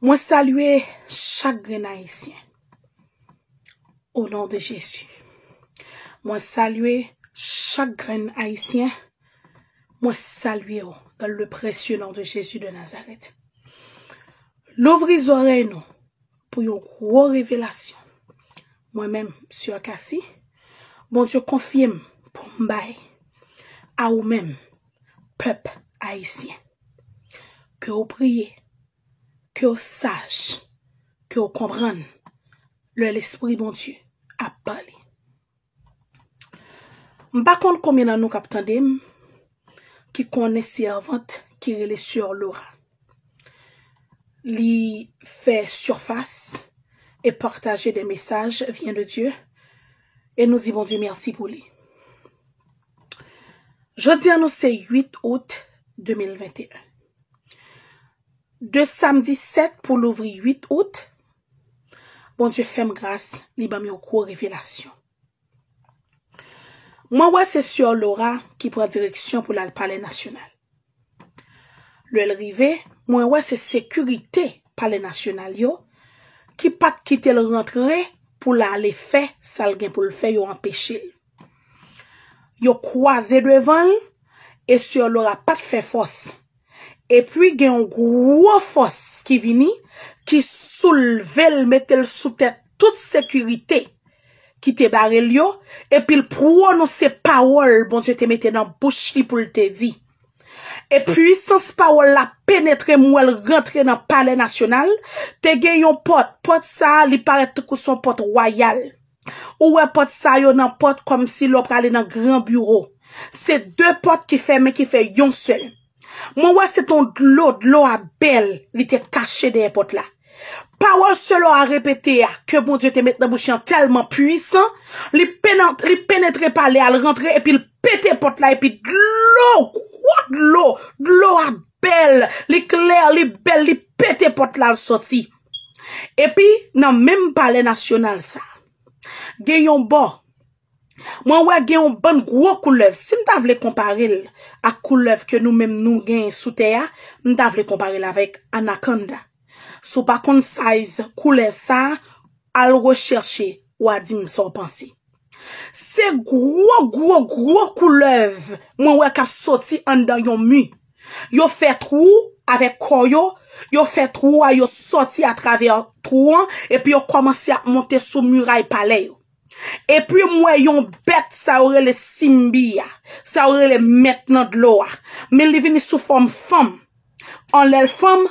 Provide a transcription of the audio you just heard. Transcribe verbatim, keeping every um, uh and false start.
Mwen salye chak grenn Ayisyen. O non de Jezi. Mwen salye chak grenn Ayisyen. Mwen salye w dans le précieux nom de Jésus de Nazareth. Louvri zòrèy nou pou yon gwo revelasyon. Mwen menm, Sè Cassie, Bondye konfye m pou m bay a ou menm, pèp ayisyen. Ke w priye, ke w saj, ke w konprann lè Lespri Bondye ap pale. M pa konn konbyen nan nou k ap tande m ki konnen sèvant ki rele Sè Laura. Li fè surface et partager des messages vient de Dieu. E nou di Bondye mèsi pou li. Jodi a nou se uit out de mil venteyen. De samdi sèt pou louvri uit out, Bondye fè m gras, li ban m yon gwo revelasyon. Mwen wè se Sè Laura ki pran direksyon pou l al Palè Nasyonal. Lè l rive, mwen wè se sekirite Palè Nasyonal yo ki pa t kite l rantre pou l ale fè sa l gen pou l fè, yo anpeche l. Yo kwaze devan l, e Sè Laura pa t fè fòs. Epi gen yon gwo fòs ki vini, ki soulve l, mete l sou tèt tout sekirite ki te bare l yo, epi l pwononse pawòl Bondye te mete nan bouch li pou l te di. E pwisans pawòl la penetre m, wè l rantre nan Palè Nasyonal. Te gen yon pòt, pòt sa a, li parèt tankou se yon pòt wayal. Ou wè pòt sa yo nan pòt kòmsi lè w prale nan gran biwo. Se de pòt ki fèmen, ki fè yon sèl. Mwen wè se t on dlo, dlo a bèl, li te kache dèyè pòt la. Pawòl Sè Laura repete a, ke Bondye te met nan bouch li an tèlman pwisan, li penan-, li penetre palè a, l rantre, epi l pete pòt la, epi dlo, gwo dlo, dlo a bèl, li klè, li bèl, li pete pòt la, l sòti. Epi, nan menm Palè Nasyonal sa, gen yon bò, mwen wè gen yon bann gwo koulèv. Si m ta vle konpare l ak koulèv ke nou menm nou genyen sou tè a, m ta vle konpare l avèk anakonda. Si w pa konn size koulèv sa a, al rechèche, w a di m sa w panse. Se gwo, gwo, gwo koulèv mwen wè k ap soti anndan yon mi. Yo fè twou avèk kò yo, yo fè twou a, yo sòti atravè twou an, epi yo kòmanse ap monte sou miray palè yo. Epi m wè yon bèt, sa yo rele Simbi a, sa yo rele mèt nan dlo a. Men li vini sou fòm fanm. Anlè l fanm,